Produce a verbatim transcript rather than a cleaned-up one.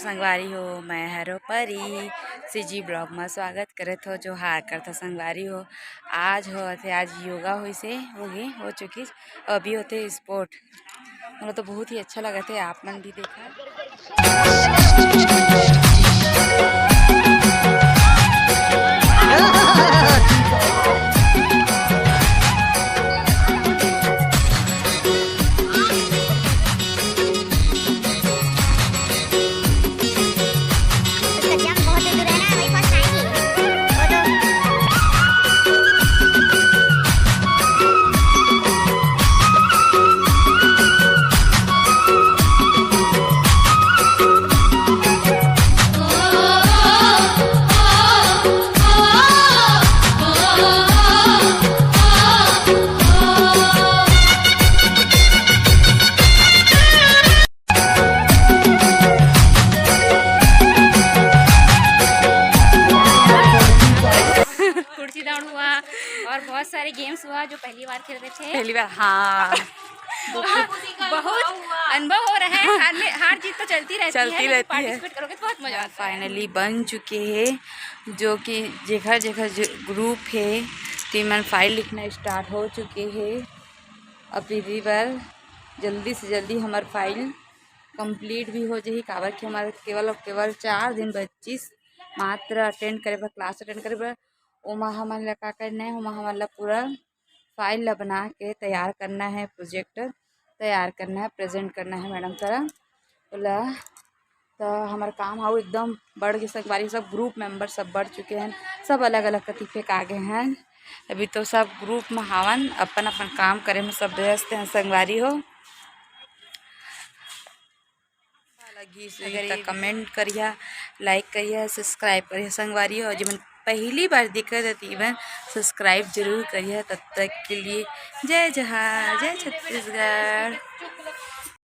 संगवारी हो, मैं हरो परी, सीजी ब्लॉग में स्वागत करत हो। जोहार करत हो संगवारी हो। आज होथे, आज योगा होइसे, होगे, हो चुकिस, अभी होथे स्पोर्ट। मोला तो बहुत ही अच्छा लगत हे, आप मन भी देखा। कुर्सी दौड़ हुआ और बहुत सारे गेम्स हुआ जो पहली बार खेल रहे थे। पहली बार, हाँ। बहुत अनुभव हो रहा है। हार में, हार जीत तो चलती रहती है, चलती लेकिन रहती है। पार्टिसिपेट करोगे तो बहुत मजा आता है। फाइनली बन चुके हैं, जो कि जेखर जेखर जो ग्रुप है, तीन मन फाइल लिखना स्टार्ट हो चुके हैं। अभी भी बर जल्दी से जल्दी हमार फाइल कंप्लीट भी हो जाही, काबर कि हमार केवल, केवल चार दिन बचिस मात्र अटेंड करे बर, क्लास अटेंड करे बर। ओमा हमन ला का करना है, ओमा हमन ला पूरा फाइल ला बना के तैयार करना है, प्रोजेक्ट तैयार करना है, प्रेजेंट करना है मैडम करा। ओला तो हमार काम हाउ एकदम बढ़ के संगवारी, सब ग्रुप मेंबर सब बढ़ चुके हैं, सब अलग अलग कति फेंका गए हैं। अभी तो सब ग्रुप में हावन, अपन अपन काम करे में सब व्यस्त हैं संगवारी हो। लगी अगर तो ये कमेंट करिया, लाइक करिया, सब्सक्राइब करिया संगवारी हो। और जेमन पहली बार दिखत है, तेमन सब्सक्राइब जरूर करिया। तब तक के लिए जय जोहार, जय छत्तीसगढ़।